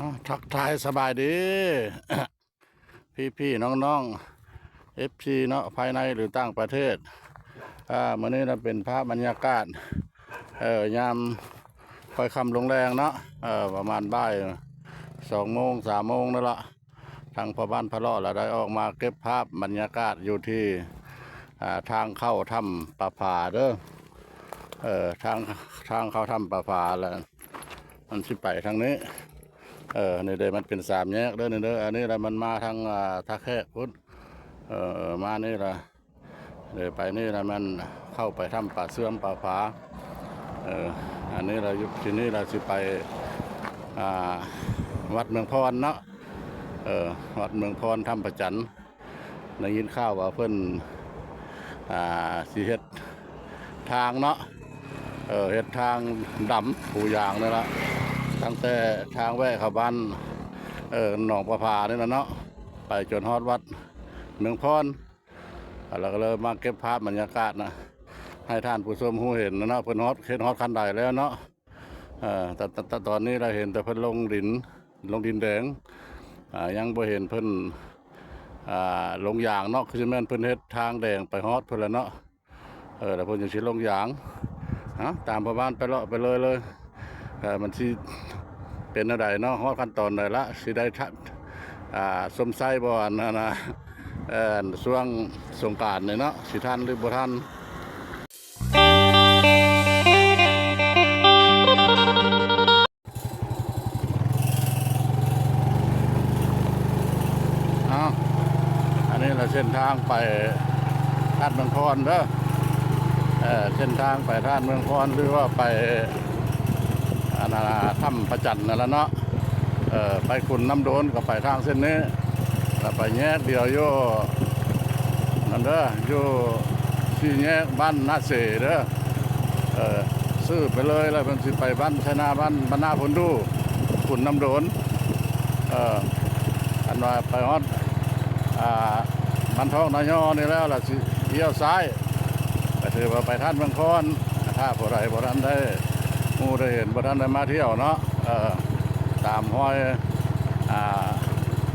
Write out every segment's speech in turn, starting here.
ອ້າວ ທັກທາຍສະບາຍດີ ພີ່ໆ ນ້ອງໆ ເອັຟຊີ ເນາະ ພາຍໃນ ຫຼື ຕ່າງປະເທດ. ອາ ມື້ນີ້ລະເປັນພາບບັນຍາກາດ ເອີ ຍາມຄ່ອຍຄ່ຳລົງແລງເນາະ ເອີ ປະມານບ່າຍສອງໂມງ ສາມໂມງນັ້ນລະ. ທາງພໍ່ບ້ານພະເລາະລະໄດ້ອອກມາເກັບພາບບັນຍາກາດຢູ່ທີ່ ອາ ທາງເຂົ້າຖ້ຳປາຜາເດີ. ເອີ ທາງ ທາງເຂົ້າຖ້ຳປາຜາລະ ມັນຊິໄປທາງນີ້. ເອີ ນີ້ເດ້ ມັນເປັນສາມແຍກເດີ ນີ້ເດີ. ອັນນີ້ລະມັນມາທາງ ອາ ທ່າແຂກພຸ້ນ ເອີ ມານີ້ລະ ເດີ ໄປນີ້ລະມັນເຂົ້າໄປຖ້ຳປາເຊື່ອມປາຜາ. ເອີ ອັນນີ້ລະຢູ່ທີ່ນີ້ລະຊິໄປ ອາ ວັດເມືອງພອນເນາະ ເອີ ວັດເມືອງພອນ ຖ້ຳພະຈັນ. ໄດ້ຍິນຂ່າວວ່າເພິ່ນ ອາ ຊິເຮັດທາງເນາະ ເອີ ເຮັດທາງດຳປູຢາງນີ້ລະ ຕັ້ງແຕ່ທາງແວະເຂົ້າບ້ານ ເອີ ໜອງປາຜານີ້ລະເນາະ ໄປຈົນຮອດວັດເມືອງພອນ. ລະກະເລີຍມາເກັບພາບບັນຍາກາດນະ ໃຫ້ທ່ານຜູ້ຊົມຮູ້ເຫັນນະເນາະ ເພິ່ນຮອດ ເຮັດຮອດຂັ້ນໃດແລ້ວເນາະ. ເອີ ແຕ່ ແຕ່ ແຕ່ຕອນນີ້ລະເຫັນແຕ່ເພິ່ນລົງດິນ ລົງດິນແດງ ອາ ຍັງບໍ່ເຫັນເພິ່ນ ອາ ລົງຢາງເນາະ ຄືຊິແມ່ນເພິ່ນເຮັດທາງແດງໄປຮອດພຸ້ນລະເນາະ. ເອີ ລະເພິ່ນຈັ່ງຊິລົງຢາງ ເອົາ ຕາມພໍ່ບ້ານໄປເລາະໄປເລີຍເລີຍ ເອີ ມັນຊິເປັນແນວໃດເນາະ ຮອດຂັ້ນຕອນໃດລະ ຊິໄດ້ ອາ ຊົມໄຊບໍ່ ອັນນັ້ນນະ ເອີ ຊ່ວງສົງການນີ້ເນາະ ຊິທັນຫຼືບໍ່ທັນ. ເອົາ ອັນນີ້ລະເສັ້ນທາງໄປທາດເມືອງພອນເດີ ເອີ ເສັ້ນທາງໄປທາດເມືອງພອນ ຫຼືວ່າໄປ ອັນນັ້ນ ຖ້ຳພະຈັນນັ້ນລະເນາະ. ເອີ ໄປຂຸນນ້ຳໂດນກໍໄປທາງເສັ້ນນີ້ ລະໄປແຍກດຽວຢູ່ນັ້ນເດີ ຢູ່ສີ່ແຍກບ້ານນາເສເດີ. ເອີ ຊື່ໄປເລີຍ ລະເພິ່ນຊິໄປບ້ານໄຊນາ ບ້ານ ບ້ານນາໂພນດູ ຂຸນນ້ຳໂດນ. ເອີ ອັນວ່າໄປຮອດ ອາ ບ້ານທອງນາຍໍນີ້ແລ້ວ ລະຊິລ້ຽວຊ້າຍ ກະຖືວ່າໄປທາດເມືອງພອນ. ຖ້າຜູ້ໃດບໍ່ທັນໄດ້ຮູ້ໄດ້ເຫັນ ບໍ່ທັນໄດ້ມາທ່ຽວເນາະ ເອີ ຕາມຮອຍ ອາ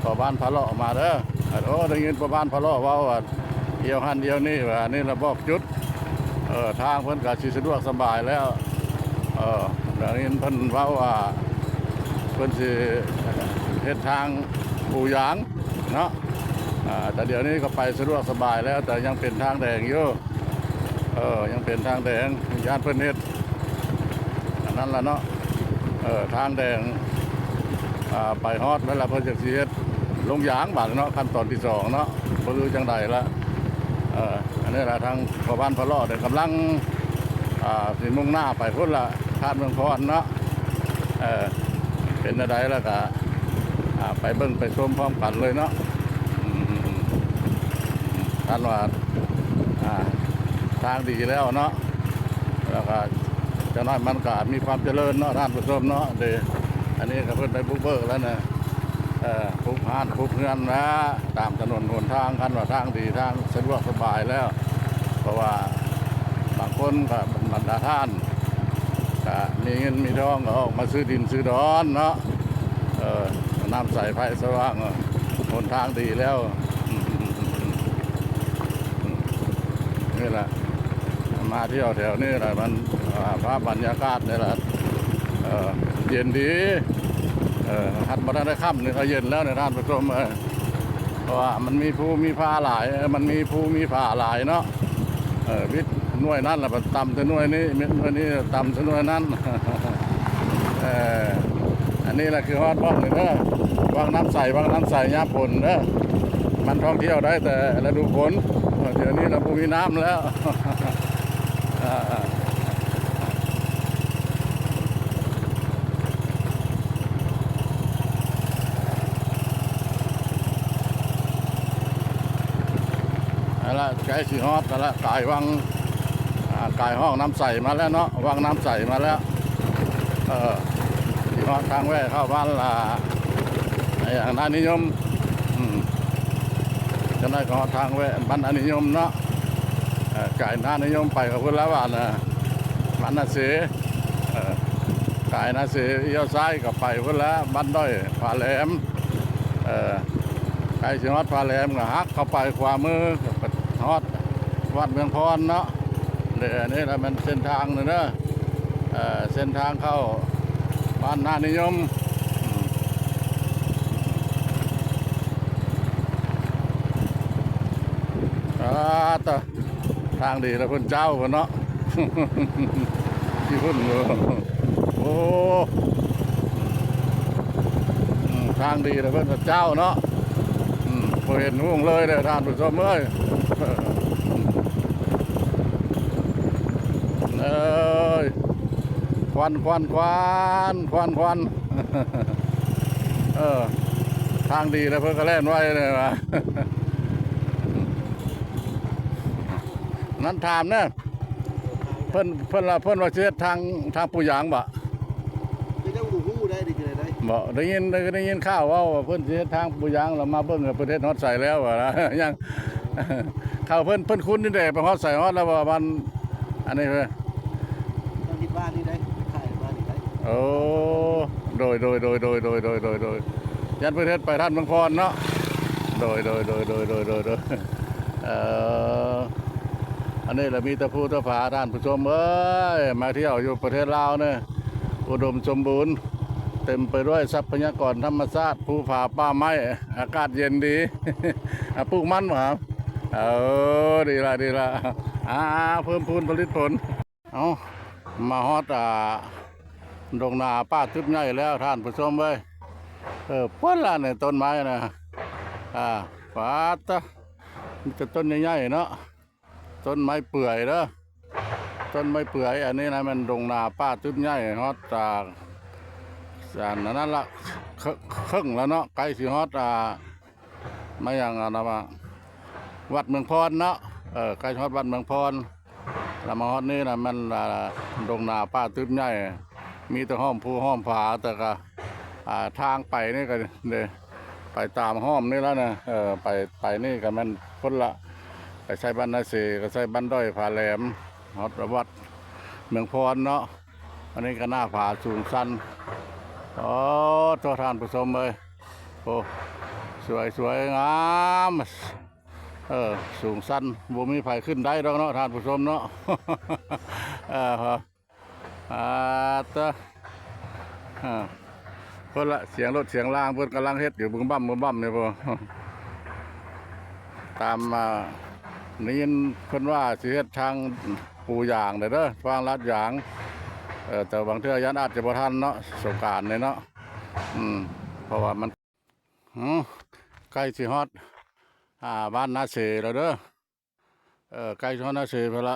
ພໍ່ບ້ານພະເລາະມາເດີ. ໂອ້ ໄດ້ຍິນພໍ່ບ້ານພະເລາະເວົ້າວ່າ ລ້ຽວຫັ້ນລ້ຽວນີ້ ວ່ານີ້ລະບອກຈຸດ ເອີ ທາງເພິ່ນກະຊິສະດວກສະບາຍແລ້ວ. ເອີ ໄດ້ຍິນເພິ່ນເວົ້າວ່າ ເພິ່ນຊິເຮັດທາງປູຢາງເນາະ ອາ ແຕ່ດຽວນີ້ກໍໄປສະດວກສະບາຍແລ້ວ ແຕ່ຍັງເປັນທາງແດງຢູ່. ເອີ ຍັງເປັນທາງແດງ ຢ້ານເພິ່ນເຮັດອັນນັ້ນລະເນາະ ເອີ ທາງແດງ ອາ ໄປຮອດແລ້ວລະ ເພິ່ນຈັ່ງຊິເຮັດລົງຢາງບາດເນາະ ຂັ້ນຕອນທີສອງເນາະ ບໍ່ຮູ້ຈັ່ງໃດລະ. ເອີ ອັນນີ້ລະ ທາງພໍ່ບ້ານພະເລາະເດ້ກຳລັງ ອາ ຊິມຸ່ງໜ້າໄປພຸ້ນລະ ທາດເມືອງພອນເນາະ. ເອີ ເປັນແນວໃດລະກະ ອາ ໄປເບິ່ງໄປຊົມພ້ອມກັນເລີຍເນາະ. ອືມ ທ່ານວ່າ ອາ ທາງດີແລ້ວເນາະ ລະກະຈັກໜ້ອຍມັນກະມີຄວາມຈະເລີນເນາະ ທ່ານຜູ້ຊົມເນາະ. ເດ ອັນນີ້ກະເພິ່ນໄປບຸກເບີກແລ້ວນະ ເອີ ປຸກຮ້ານປຸກເຮືອນລະ ຕາມຖະໜົນຫົນທາງ ຄັນວ່າທາງດີ ທາງສະດວກສະບາຍແລ້ວ. ເພາະວ່າບາງຄົນກະ ບັນດາທ່ານກະມີເງິນມີທອງ ກະອອກມາຊື້ດິນຊື້ດອນເນາະ. ເອີ ນ້ຳໃສໄຟສະຫວ່າງ ຫົນທາງດີແລ້ວ. ນີ້ລະ ມາທ່ຽວແຖວນີ້ລະ ມັນ ອາ ພາບບັນຍາກາດນີ້ລະ ເອີ ເຢັນດີ. ເອີ ຄັນບໍ່ທັນໄດ້ຄ່ຳນີ້ກະເຢັນແລ້ວນີ້ ທ່ານຜູ້ຊົມເອີຍ. ເພາະວ່າມັນມີພູມີຜາຫຼາຍ ເອີ ມັນມີພູມີຜາຫຼາຍເນາະ. ເອີ ວິດໜ່ວຍນັ້ນລະ ມັນຕ່ຳແຕ່ໜ່ວຍນີ້ ເມັດໜ່ວຍນີ້ຕ່ຳແຕ່ໜ່ວຍນັ້ນ. ເອີ ອັນນີ້ລະຄືຮອດບ່ອນນີ້ເດີ ວັງນ້ຳໃສ ວັງນ້ຳໃສຍາມຝົນເດີ. ມັນທ່ອງທ່ຽວໄດ້ແຕ່ລະດູຝົນ ດຽວນີ້ລະບໍ່ມີນ້ຳແລ້ວ. ຫັ້ນລະ ໃກ້ຊິຮອດຫັ້ນລະ ກາຍວັງ ອາ ກາຍຮ່ອງນ້ຳໃສມາແລ້ວເນາະ ວັງນ້ຳໃສມາແລ້ວ. ເອີ ຊິຮອດທາງແວະເຂົ້າບ້ານລະ ອາ ນານິຍົມ. ອືມ ຈັກໜ້ອຍກະຮອດທາງແວະບ້ານນານິຍົມເນາະ. ເອີ ກາຍນານິຍົມໄປກະພຸ້ນລະ ບ້ານນາເສ ເອີ ກ ສາຍນາເສ ລ້ຽວຊ້າຍກໍໄປພຸ້ນລະ ບ້ານດ້ອຍ ຜາແຫຼມ. ເອີ ໃກ້ຊິຮອດຜາແຫຼມກໍຫັກເຂົ້າໄປຂວາມື ກໍຮອດວັດເມືອງພອນເນາະ. ເດີ ອັນນີ້ລະແມ່ນເສັ້ນທາງເດີ ເອີ ເສັ້ນທາງເຂົ້າບ້ານນານິຍົມ. ອາ ຕະ ທາງດີແລ້ວເພິ່ນເຈົ້າພຸ້ນເນາະ ທີ່ເພິ່ນ ໂອ້ ອືມ ທາງດີແລ້ວເພິ່ນກໍເຈົ້າເນາະ. ອືມ ບໍ່ເຫັນຮຸ່ງເລີຍເດີ້ທ່ານຜູ້ຊົມເອີຍ. ເອີຍ ຄວັນ ຄວັນ ຄວັນ ຄວັນ ຄວັນ. ເອີ ທາງດີແລ້ວເພິ່ນກໍແລ່ນໄວເລີຍວ່າ. ນັ້ນຖາມແດ່ ເພິ່ນ ເພິ່ນວ່າ ເພິ່ນວ່າຊິເຮັດທາງ ທາງປູຢາງບໍ? ກໍຍັງບໍ່ຮູ້ໄດ້ ໄດ້ຈັ່ງໃດໄດ້ ບໍ່ ໄດ້ຍິນ ໄດ້ ໄດ້ຍິນຂ່າວເວົ້າວ່າເພິ່ນຊິເຮັດທາງປູຢາງ ແລ້ວມາເບິ່ງວ່າເພິ່ນເຮັດຮອດໃສແລ້ວວ່າ ຍັງ ເຂົາເພິ່ນ ເພິ່ນຂຸດນີ້ແຫຼະ ໄປຮອດໃສຮອດແລ້ວວ່າມັນ ອັນນີ້ເພິ່ນ ເຈົ້າຄິດວ່ານີ້ໄດ້ ຂາຍວ່ານີ້ໄດ້. ໂອ້ ໂດຍ ໂດຍ ໂດຍ ຢ້ານເພິ່ນເຮັດໄປທາງເມືອງພອນເນາະ. ໂດຍ ໂດຍ ເອີ ອັນນີ້ລະມີແຕ່ພູແຕ່ຜາທ່ານຜູ້ຊົມເອີຍ ມາທ່ຽວຢູ່ປະເທດລາວນີ້ ອຸດົມສົມບູນ ເຕັມໄປດ້ວຍຊັບພະຍາກອນທຳມະຊາດ ພູຜາປ່າໄມ້ ອາກາດເຢັນດີ. ອາ ປູກມັນບໍ່? ເອີ ດີລະ ດີລະ ອາ ເພີ່ມພູນຜະລິດຜົນ. ເອົາ ມາຮອດ ອ່າ ດົງນາປ່າຕຶບໃຫຍ່ແລ້ວທ່ານຜູ້ຊົມເອີຍ. ເອີ ພຸ້ນລະນີ້ຕົ້ນໄມ້ນະ ອາ ປາດຕະ ມີແຕ່ຕົ້ນໃຫຍ່ໆເນາະ ຕົ້ນໄມ້ເປືອຍເດີ້ ຕົ້ນໄມ້ເປືອຍ. ອັນນີ້ນະແມ່ນດົງນາປ່າຕຶບໃຫຍ່ ຮອດຈາກ ອັນນັ້ນລະ ເຄິ່ງ ເຄິ່ງແລ້ວເນາະ ໃກ້ຊິຮອດ ອ່າ ມາຫຍັງ ອັນນັ້ນວ່າ ວັດເມືອງພອນເນາະ. ເອີ ໃກ້ຮອດວັດເມືອງພອນ ແລ້ວມາຮອດນີ້ນະ ມັນ ອ່າ ດົງນາປ່າຕຶບໃຫຍ່ ມີແຕ່ຫ້ອມພູຫ້ອມຜາ ແຕ່ກະ ອ່າ ທາງໄປນີ້ກະເດ້ ໄປຕາມຫ້ອມນີ້ແລ້ວນະ. ເອີ ໄປ ໄປນີ້ກະແມ່ນພຸ້ນລະ ໄປໃສ່ບ້ານນາເສ ກະໃສ່ບ້ານດ້ອຍຜາແຫຼມ ຮອດວັດເມືອງພອນເນາະ. ອັນນີ້ກະໜ້າຜາສູງຊັນ ໂອ້ ໂທ້ ທ່ານຜູ້ຊົມເອີຍ. ໂອ້ ສວຍ ສວຍງາມ ເອີ ສູງຊັນ ບໍ່ມີໃຜຂຶ້ນໄດ້ດອກເນາະທ່ານຜູ້ຊົມເນາະ. ເອີ ອາ ຕະ ອາ ເພິ່ນລະ ສຽງລົດສຽງລາງເພິ່ນກຳລັງເຮັດຢູ່ ບຶ້ມບັ້ມບຶ້ມບັ້ມນີ້ພຸ້ນ. ຕາມ ອາ ໄດ້ຍິນເພິ່ນວ່າຊິເຮັດທາງປູຢາງເດີ ທາງລາດຢາງ ເອີ ແຕ່ບາງເທື່ອຢ້ານອາດຈະບໍ່ທັນເນາະ ສົງການນີ້ເນາະ. ອືມ ເພາະວ່າມັນ ຫື ໃກ້ຊິຮອດ ອ່າ ບ້ານນາເສແລ້ວເດີ. ເອີ ໃກ້ຊິຮອດນາເສພຸ້ນລະ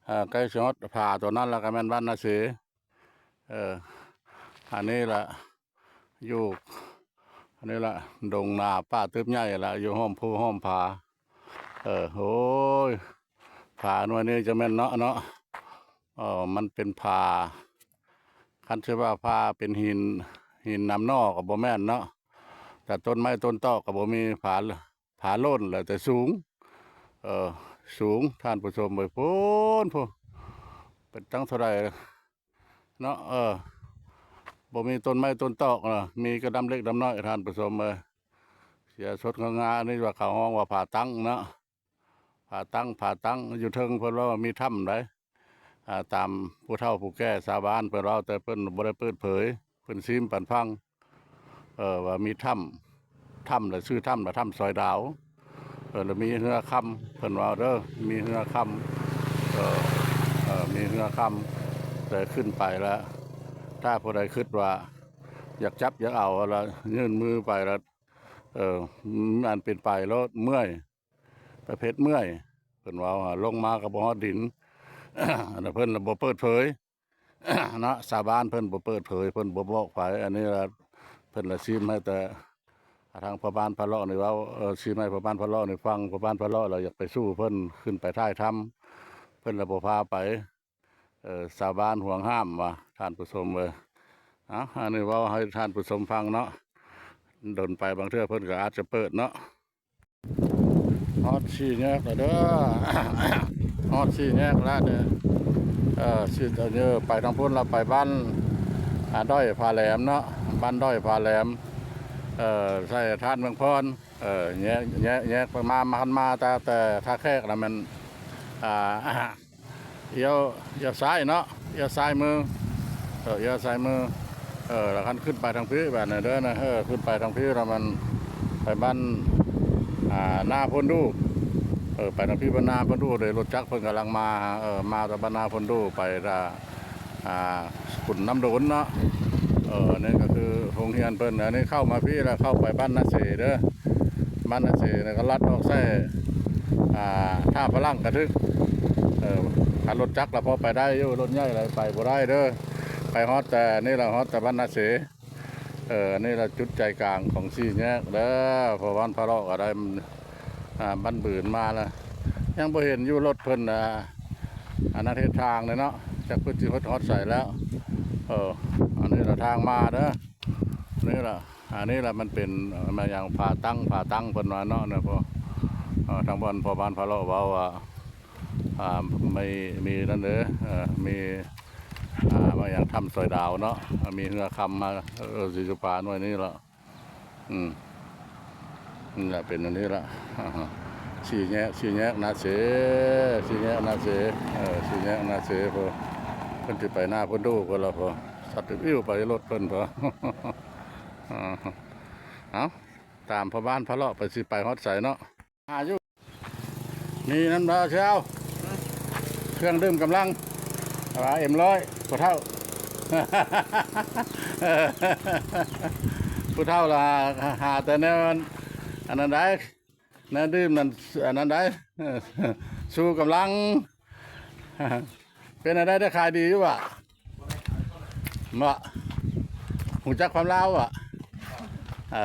ເອີ ໃກ້ຊິຮອດຜາໂຕນັ້ນລະ ກະແມ່ນບ້ານນາເສ. ເອີ ອັນນີ້ລະ ຢູ່ ອັນນີ້ລະ ດົງນາປ່າຕຶບໃຫຍ່ລະ ຢູ່ຫ້ອມພູຫ້ອມຜາ. ເອີ ໂອ້ຍ ຜາໜ່ວຍນີ້ຈະແມ່ນເນາະ ເນາະ ເອີ ມັນເປັນຜາ ຄັນຊິວ່າຜາເປັນຫີນ ຫີນນຳໜໍ່ກໍບໍ່ແມ່ນເນາະ ແຕ່ຕົ້ນໄມ້ຕົ້ນຕອກກໍບໍ່ມີ. ຜາ ຜາໂລ້ນແຫຼະ ແຕ່ສູງ ເອີ ສູງ ທ່ານຜູ້ຊົມເອີຍ ພຸ້ນ ພຸ້ນ ເປັນຕັ້ງເທົ່າໃດເນາະ. ເອີ ບໍ່ມີຕົ້ນໄມ້ຕົ້ນຕອກນະ ມີແຕ່ດຳເລັກດຳນ້ອຍ ທ່ານຜູ້ຊົມເອີຍ. ເສຍສົດງາ ອັນນີ້ວ່າເຂົາຮ້ອງວ່າຜາຕັ້ງເນາະ ຜາຕັ້ງ ຜາຕັ້ງ. ຢູ່ເທິງເພິ່ນວ່າມີຖ້ຳໃດ໋ ອ່າ ຕາມຜູ້ເຖົ້າຜູ້ແກ່ຊາວບ້ານເພິ່ນເວົ້າ ແຕ່ເພິ່ນບໍ່ໄດ້ເປີດເຜີຍ ເພິ່ນຊີມປັນຟັງ ເອີ ວ່າມີຖ້ຳ ຖ້ຳລະຊື່ຖ້ຳລະຖ້ຳຊອຍດາວ ເອີ ລະມີເຮືອຄຳ ເພິ່ນເວົ້າເດີ ມີເຮືອຄຳ ເອີ ເອີ ມີເຮືອຄຳ ແຕ່ຂຶ້ນໄປລະ ຖ້າຜູ້ໃດຄິດວ່າຢາກຈັບຢາກເອົາລະຍື່ນມືໄປລະ ເອີ ອັນເປັນໄປໂລດເມື່ອຍ ປະເພດເມື່ອຍ ເພິ່ນເວົ້າ ລົງມາກໍບໍ່ຮອດດິນ ອັນນັ້ນເພິ່ນລະບໍ່ເປີດເຜີຍ ເນາະ ຊາວບ້ານເພິ່ນບໍ່ເປີດເຜີຍ ເພິ່ນບໍ່ບອກໃຜ. ອັນນີ້ລະເພິ່ນລະຊີມໃຫ້ແຕ່ທາງພໍ່ບ້ານພາເລາະນີ້ເວົ້າ ເອີ ຊີມໃຫ້ພໍ່ບ້ານພາເລາະນີ້ຟັງ ພໍ່ບ້ານພາເລາະລະຢາກໄປສູ້ເພິ່ນ ຂຶ້ນໄປຖ່າຍທຳ ເພິ່ນລະບໍ່ພາໄປ. ເອີ ຊາວບ້ານຫວງຫ້າມວ່າ ທ່ານຜູ້ຊົມເອີຍ. ເອົາ ອັນນີ້ເວົ້າໃຫ້ທ່ານຜູ້ຊົມຟັງເນາະ ດົນໄປບາງເທື່ອເພິ່ນກໍອາດຈະເປີດເນາະ. ຮອດສີ່ແຍກແລ້ວເດີ ຮອດສີ່ແຍກແລ້ວເດີ. ເອີ ຊິເດີ ໄປທາງພຸ້ນລະໄປບ້ານ ອ່າ ດອຍຜາແຫຼມເນາະ, ບ້ານດອຍຜາແຫຼມ ເອີ ໃສ່ທາດເມືອງພອນ ເອີ ແຍກ ແຍກ ແຍກໄປມາ ມາ ຄັນມາແຕ່ ແຕ່ທ່າແຂກລະແມ່ນ ອ່າ ລ້ຽວ ລ້ຽວຊ້າຍເນາະ, ລ້ຽວຊ້າຍມື ເອີ ລ້ຽວຊ້າຍມື ເອີ ລະຄັນຂຶ້ນໄປທາງພີ້ບາດນີ້ເດີນະ ເອີ ຂຶ້ນໄປທາງພີ້ລະມັນໄປບ້ານ ອ່າ ນາໂພນດູ ເອີ ໄປທາງພີ້ບ້ານນາໂພນດູເດ້. ລົດຈັກເພິ່ນກຳລັງມາ ເອີ ມາຈາກບ້ານນາໂພນດູໄປ ອ່າ ຂຸນນ້ຳດົນເນາະ. ເອີ ອັນນີ້ກໍຄືໂຮງຮຽນເພິ່ນ. ອັນນີ້ເຂົ້າມາພີ້ແລ້ວເຂົ້າໄປບ້ານນາເສເດີ, ບ້ານນາເສແລ້ວກໍລັດອອກໃສ່ ອ່າ ທ່າຝຣັ່ງກະທຶກ. ເອີ ຄັນລົດຈັກລະພໍໄປໄດ້ຢູ່, ລົດໃຫຍ່ລະໄປບໍ່ໄດ້ເດີ. ໄປຮອດແຕ່ນີ້ລະ ຮອດແຕ່ບ້ານນາເສ. ເອີ ອັນນີ້ລະຈຸດໃຈກາງຂອງສີ່ແຍກເດີ ເພາະບ້ານພະເລາະກໍໄດ້ ອ່າ ບ້ານບືນມາລະ ຍັງບໍ່ເຫັນຢູ່ລົດເພິ່ນ ອ່າ ອັນນັ້ນເຮັດທາງເລີຍເນາະ, ຈັກເພິ່ນຊິເຮັດຮອດໃສແລ້ວ. ເອີ ອັນນີ້ລະທາງມາເດີ ນີ້ລະ ອັນນີ້ລະມັນເປັນ ມາຫຍັງ ຜາຕັ້ງ ຜາຕັ້ງເພິ່ນວ່າເນາະ ເນາະ ເພາະ ເອີ ທາງບ່ອນພໍ່ບ້ານພະເລາະເວົ້າວ່າ ອ່າ ມີ ມີນັ້ນເດີ ເອີ ມີ ອ່າ ມາຫຍັງ ຖ້ຳສອຍດາວເນາະ, ມີເຮືອຄຳມາ ເອີ ສີສຸພາໜ່ວຍນີ້ລະ. ອືມ ນີ້ລະເປັນອັນນີ້ລະ ສີ່ແຍກ ສີ່ແຍກນາເສ ສີ່ແຍກນາເສ ເອີ ສີ່ແຍກນາເສ ເພິ່ນ ເພິ່ນຊິໄປນາໂພນດູພຸ້ນລະ ເພິ່ນສັດອິ້ວໄປລົດເພິ່ນພຸ້ນ. ເອົາ ຕາມພໍ່ບ້ານພະເລາະໄປ ຊິໄປຮອດໃສເນາະ ຫາຢູ່. ມີນຳລາວຊາວ ເຄື່ອງດື່ມກຳລັງ ວ່າເອັມຮ້ອຍ ຜູ້ເຖົ້າ ຜູ້ເຖົ້າລະຫາແຕ່ແນວອັນນັ້ນໃດ໋ ແນວດື່ມນັ້ນ ອັນນັ້ນໃດ໋ ຊູກຳລັງ. ເປັນແນວໃດ ໄດ້ຂາຍດີຢູ່ບໍ່? ບໍ່ ຮູ້ຈັກຄວາມລາວບໍ່? ເອີ.